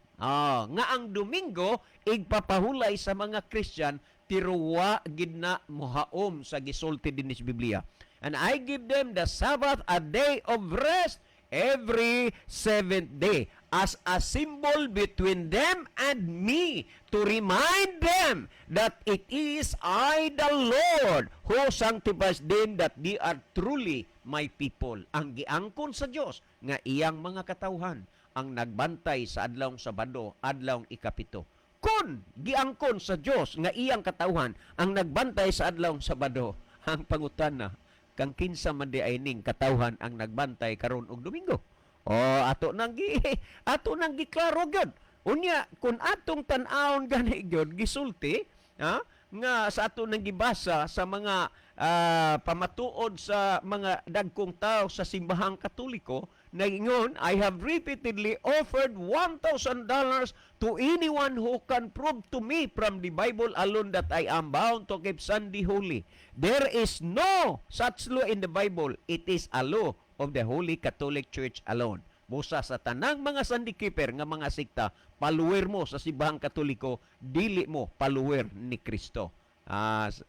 Nga ang Domingo igpapahulay sa mga Christian, pero wa gid na mohaom sa gisulti dinhi sa Biblia. "And I give them the Sabbath, a day of rest every seventh day, as a symbol between them and me, to remind them that it is I, the Lord, who sanctifies them, that they are truly my people." Ang giangkon sa Dios nga iyang mga katawhan ang nagbantay sa adlawng Sabado, adlawng ikapito. Kung giangkon sa Dios nga iyang katawhan ang nagbantay sa adlawng Sabado, ang pangutana, kang kinsa man di ay ning katawhan ang nagbantay karon og Domingo? O ato nang giklaro gyud. Unya kung atong tan-awon gani gyud gisulti, ha, nga sa ato nang gibasa sa mga pamatuod sa mga dagkong tao sa simbahang Katoliko, nagingon, "I have repeatedly offered $1,000 to anyone who can prove to me from the Bible alone that I am bound to keep Sunday holy. There is no such law in the Bible. It is a law of of the Holy Catholic Church alone. Busa sa tanang mga Sunday keeper nga mga sekta, follower mo sa Simbahang Katoliko, dili mo follower ni Kristo.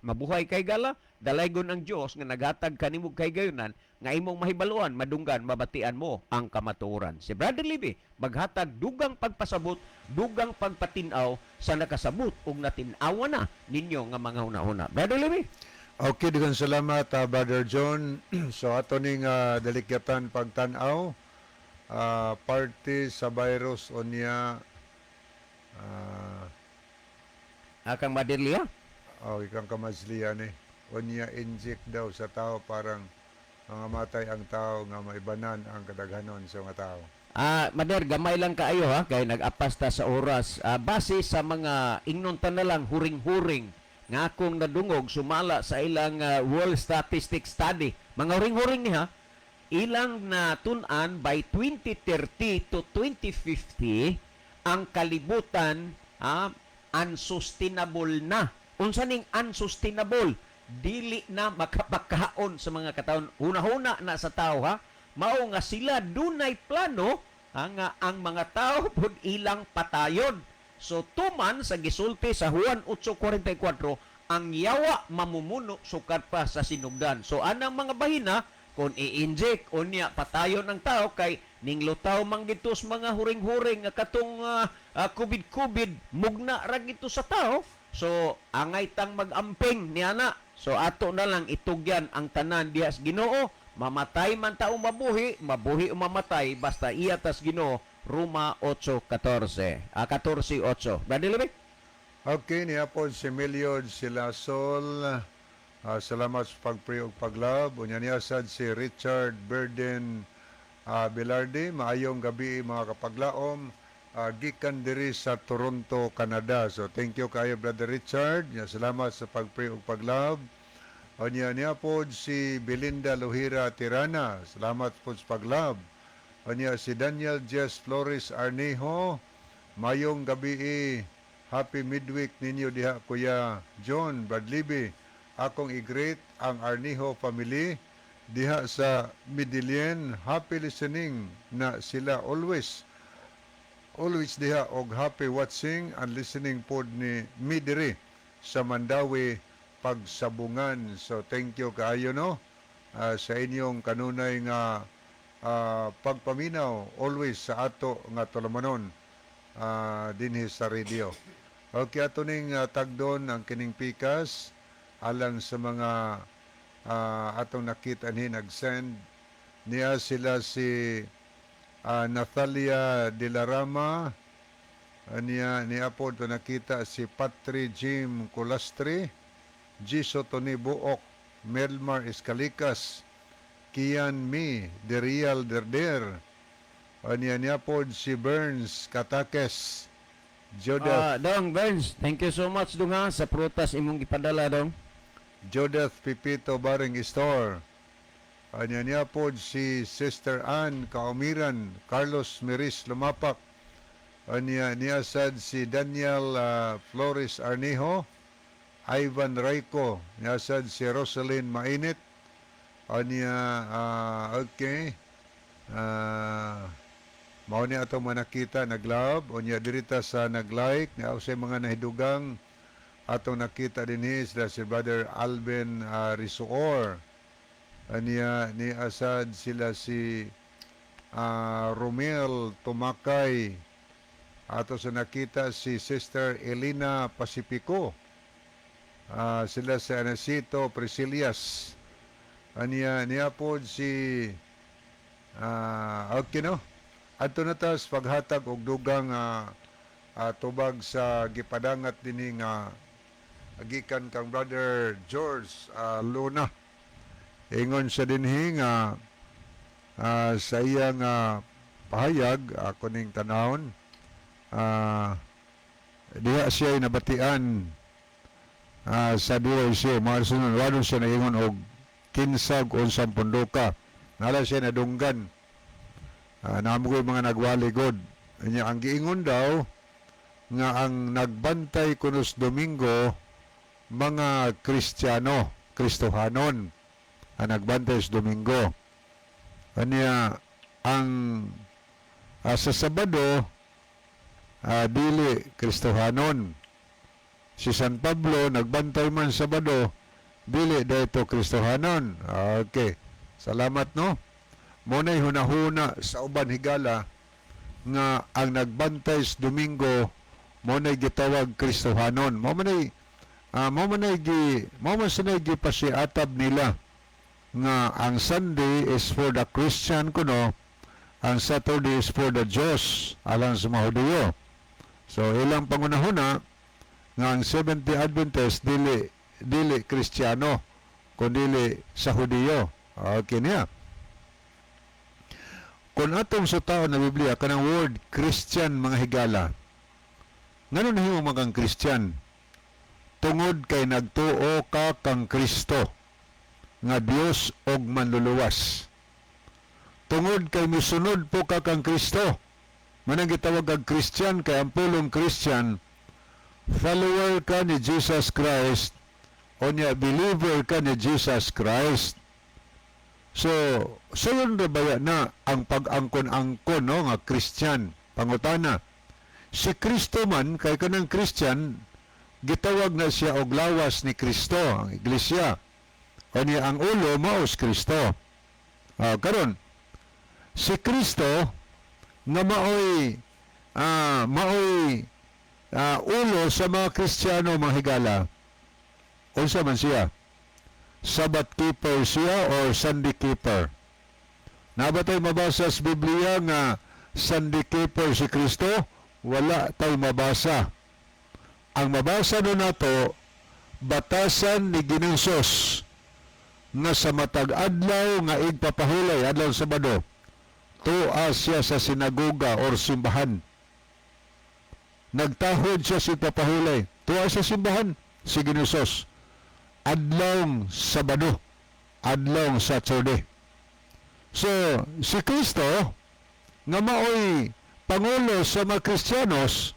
Mabuhay kay gala, dalaygon ang Dios nga naghatag kanimo kahigayunan nga imong mahibaluan, madunggan, mabatian mo ang kamatuoran. Si Brother Libby maghatag dugang pagpasabot, dugang pagpatin-aw sa nakasabot ug natin-awa na ninyo nga mga hunahuna. Brother Libby. Okay, daghang salamat, Brother John. So ato ning dalikyatan pagtan-aw parte sa virus unya Akang Madirlia. Oh, ikang kamaslian eh. Unya inject daw sa tao, parang mga matay ang tao nga maibanan ang kadaghanon sa mga tao. Mader, gamay lang kaayo ha, kay nag-apas ta sa oras. Base sa mga ingnon ta na lang huring-huring nga akong nadungog sumala sa ilang World Statistics Study. Mga huring-huring ni ha, ilang natun-an by 2030 to 2050 ang kalibutan unsustainable na. Unsa ning unsustainable? Dili na makapakaon sa mga katawhan. Huna-huna na sa tao ha. Mao nga sila dunay plano ha, nga ang mga tao pud ilang patayon. So tuman sa gisulti sa Juan 8:44, ang yawa mamumuno sukad pa sa sinugdan. So anang mga bahina kung i-inject unya patayon ang tao kay ninglutaw man gitos mga huring-huring nga katong COVID-COVID mugna ra gito sa tao. So angay tang mag-amping niana. So ato na lang itugyan ang tanan diha sa Ginoo. Mamatay man tao mabuhi, mabuhi o mamatay, basta iya tas Ginoo. Roma 8:14. 14:8. Brother Libby? Okay, niya po si Meliod Silasol. Salamat sa pagpray ug paglove. Unya niya sad si Richard Berden Velarde. Maayong gabi, mga kapaglaom. Gikan diri sa Toronto, Canada. So thank you kayo, Brother Richard. Nya, salamat sa pagpray ug paglove. Unya niya po si Belinda Luhira Tirana. Salamat po sa paglove. Unya si Daniel Jess Flores Arnejo. Mayong gabi. Happy midweek ninyo diha, Kuya John Bradliby. Akong i-greet ang Arnijo family diha sa Medellin. Happy listening na sila always. Always diha og happy watching and listening pod ni mi diri sa Mandawi, Pagsabungan. So thank you kaayo no sa inyong kanunay nga pagpaminaw always sa ato nga tulumanon dinhi sa radio. Okay, ato ning tagdon ang kining pikas alang sa mga atong nakita ni nag-send niya sila si Natalia De La Rama niya niya po to nakita si Patri Jim Culastri, Jiso Tony Buok, Melmar Escalicas, Kian Mi De Real Derder. Niya niya po si Burns Katakes, Jodeth Dong Burns, thank you so much dong ha sa prutas imong gipadala, dong. Jodeth Pipito Baring Store. Anya niya po si Sister Ann Kaumiran, Carlos Miris Lumapak. Anya niya sad si Daniel Flores Arnijo, Ivan Rayco, niya sad si Rosalyn Mainit. Anya okay. Mao ni ato manakita naglove unya dirita sa naglike niya sa mga nahidugang atong nakita dinhi sila si Brother Alvin Risuor. Aniya ni asad sila si Romel Tumakay. Ato sa nakita si Sister Elena Pacifico. Sila si Anacito Priscilias. Aniya niya po si okay no. Adto na tas paghatag og dugang tubag sa gipadangat dinhi nga gikan kang Brother George Luna. Ingon siya dinhi nga sa iyang pahayag, ako ning tanawon, diha siya nabatian sa DYC mga sunod siya naingon og kinsag unsang pundoka nala siya nadunggan. Namo ko'y mga nagwali god. Nya ang giingon daw nga ang nagbantay kunos Domingo mga Kristiyano, Kristohanon ang nagbantay sa Domingo. Anya ang sa Sabado dili Kristohanon. Si San Pablo nagbantay man Sabado, dili dayto Kristohanon. Okay. Salamat, no. Mao nay hunahuna sa uban, higala, nga ang nagbantay sa Domingo mao nay gitawag Kristohanon. Mao man sanay gipasiatab nila nga ang Sunday is for the Christian kuno, ang Saturday is for the Jews alang sa mga Hudiyo. So ilang pangunahuna nga ang Seventh-day Adventist dili Kristiyano kundi sa Hudiyo. Okay niya. Kung atong sutaon na Biblia kanang word Christian, mga higala. Ngano nahimo man kang Christian? Tungod kay nagtuo ka kang Kristo nga Dios og manluluwas. Tungod kay misunod po ka kang Kristo. Manang gitawag kag Christian kay ang pulong Christian, follower ka ni Jesus Christ o niya believer ka ni Jesus Christ. So, sayon ra baya na ang pag-angkon-angkon, no, nga Christian? Pangutana. Si Kristo man kay kanang Christian gitawag na siya og lawas ni Kristo, ang iglesia. O niya ang ulo mao si Kristo. Karon si Kristo nga maoy ulo sa mga Kristiyano, mga higala. Unsa man siya? Sabbath keeper siya or Sunday keeper? Naa ba tay mabasa sa Biblia nga Sunday keeper si Kristo? Wala tay mabasa. Ang mabasa no nato, batasan ni Ginoong Hesus nga sa matag adlaw nga igpapahulay, adlaw Sabado, tuwa siya sa sinagoga or simbahan. Nagtahod siya sa igpapahulay. Tuwa sa simbahan si Ginoong Hesus. Adlaw Sabado, adlaw Saturday. So, si Kristo nga maoy pangulo sa mga Kristiyanos,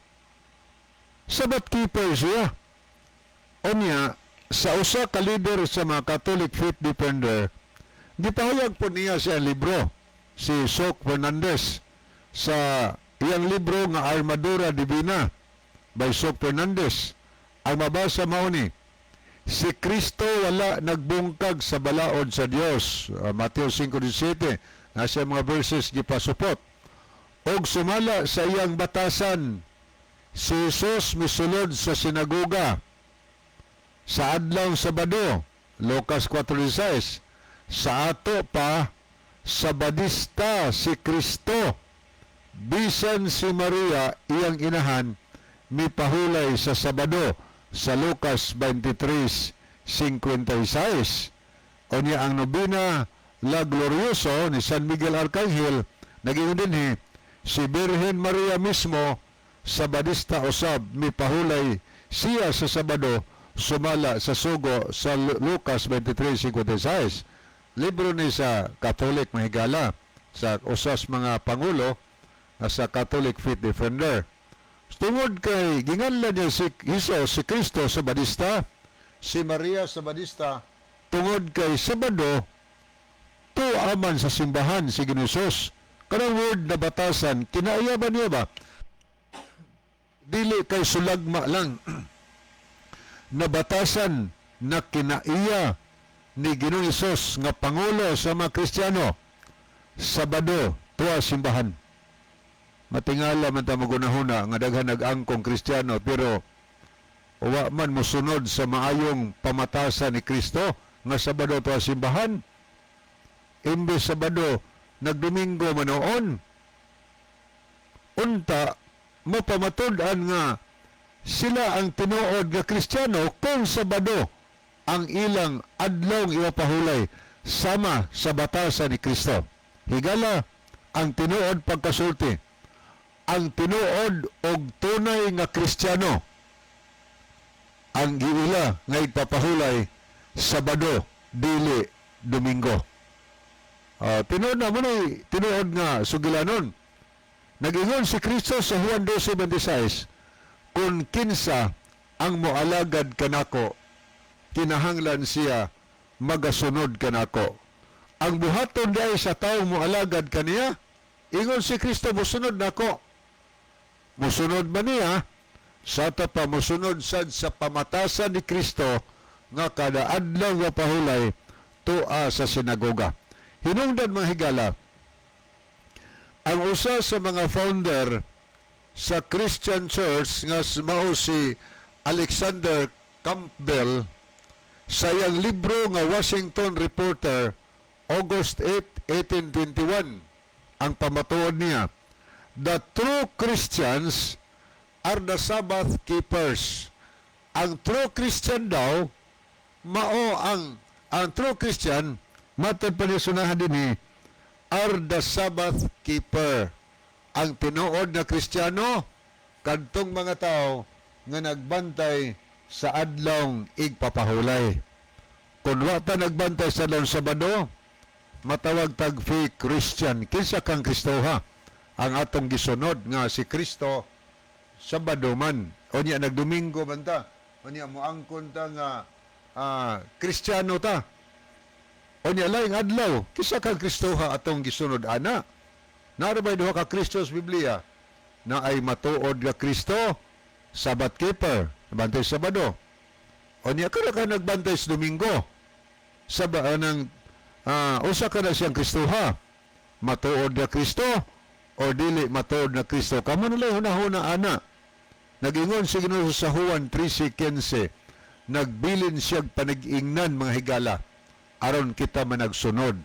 Sabbath keeper siya. Unya, sa usa ka leader sa mga Catholic Faith Defender, gipahayag po niya sa libro, si Sok Fernandez, sa iyang libro nga Armadura Divina by Sok Fernandez. Ang mabasa mao ni, si Kristo wala nagbungkag sa balaod sa Dios. Mateo 5:17, nasa mga verses gipasupot. Og sumala sa iyang batasan, si Jesus misulod sa sinagoga sa adlaw Sabado, Lucas 4:16. Sa ato pa, Sabadista si Kristo. Bisan si Maria, iyang inahan, mipahulay sa Sabado sa Lucas 23:56. O niya ang nobena La Glorioso ni San Miguel Arcangel, naging dinhi, si Birhen Maria mismo, Sabadista usab, mipahulay siya sa Sabado sumala sa sugo sa Lucas 23:56. Libro ni sa Catholic, mahigala, sa usas mga pangulo nga sa Catholic Faith Defender. Tungod kay ginganlan niya si Jesus, si Kristo Sabadista, si Maria Sabadista, tungod kay Sabado, tuwa man sa simbahan si Ginoong. Kanang word na batasan, kinaiya ba niya ba? Dili kay sulagma lang. Nabatasan na kinaiya ni Ginoong Hesus nga pangulo sa mga Kristiyano, Sabado, tuwa simbahan. Matingala man ta magunahuna nga daghan nag-angkong Kristiyano pero wa man mosunod sa maayong pamatasan ni Kristo nga Sabado tuwa simbahan. Imbes Sabado, nagdomingo manoon. Unta mapamatud-an nga sila ang tinuod nga Kristiyano kung Sabado ang ilang adlaw ipapahulay sama sa batasan ni Kristo. Higala, ang tinuod pagkasulti, ang tinuod og tunay nga Kristiyano ang giila nga igpapahulay Sabado, dili Domingo. Tinuod na mo ni tinuod nga sugilanon. Nag-ingon si Kristo sa Juan 12:26, "Kung kinsa ang moalagad kanako, kinahanglan siya magasunod kanako. Ang buhaton diay sa tao moalagad kaniya, ingon si Kristo, "Mosunod nako." Mosunod ba niya? Sa ta pa mosunod sad sa pamatasan ni Kristo nga kada adlaw nga pahulay tua sa sinagoga. Hinungdan, mga higala, ang usa sa mga founder sa Christian Church nga mao si Alexander Campbell, sa iyang libro nga Washington Reporter, August 8, 1821, ang pamatuod niya, "The true Christians are the Sabbath keepers." Ang true Christian daw, mao ang true Christian, matod pa niya sunahan dinhi, are the Sabbath keeper. Ang tinuod na Kristiyano, kadtong mga tao nga nagbantay sa adlawng igpapahulay. Kung wa ta nagbantay sa adlawng Sabado, matawag tag fake Christian. Kinsa kang Kristoha? Ang atong gisunod nga si Kristo, Sabado man. Unya nagdomingo man ta. Unya moangkon ta nga Kristiyano ta. Unya laing adlaw, kinsa kang Kristoha atong gisunod ana? Naa bay duha ka Kristo sa Biblia na ay matuod nga Kristo, Sabbath keeper, bantay Sabado. Unya kada ka nagbantay sa Domingo. Saba anang usa ka na siyang Kristoha. Matuod nga Kristo o dili matuod na Kristo? Kamo na lang hunahuna ana. Nagingon si Ginoo sa Juan 13:15, nagbilin siyang panag-ingnan, mga higala, aron kita managsunod.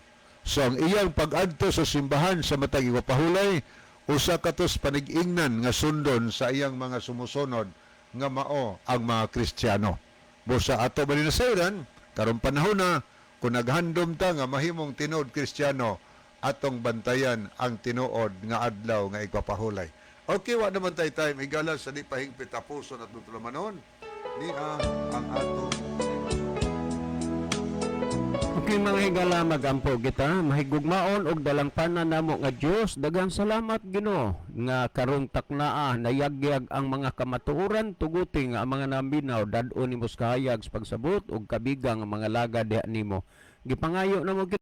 So ang iyang pag-adto sa simbahan sa matag igpapahulay, usa katos panig-ingnan nga sundon sa iyang mga sumusunod nga mao ang mga Kristiyano. Busa ato ba ni nasayran, karong panahon na, kung naghandom ta nga mahimong tinuod Kristiyano, atong bantayan ang tinuod nga adlaw nga igpapahulay. Okay, wa naman tay time, higala, sa di pahingpit tapuson at tutulamanon niya ang atong Okay, mga higala, magampo kita. Mahigugmaon og dalangpanan namo nga Dios, daghang salamat, Ginoo, nga karong taknaa nayagyag ang mga kamatuoran. Tuguti nga ang mga naminaw dad-on nimo sa kahayag sa pagsabot ug kabigang ang mga lagad diha nimo. Gipangayo namo kita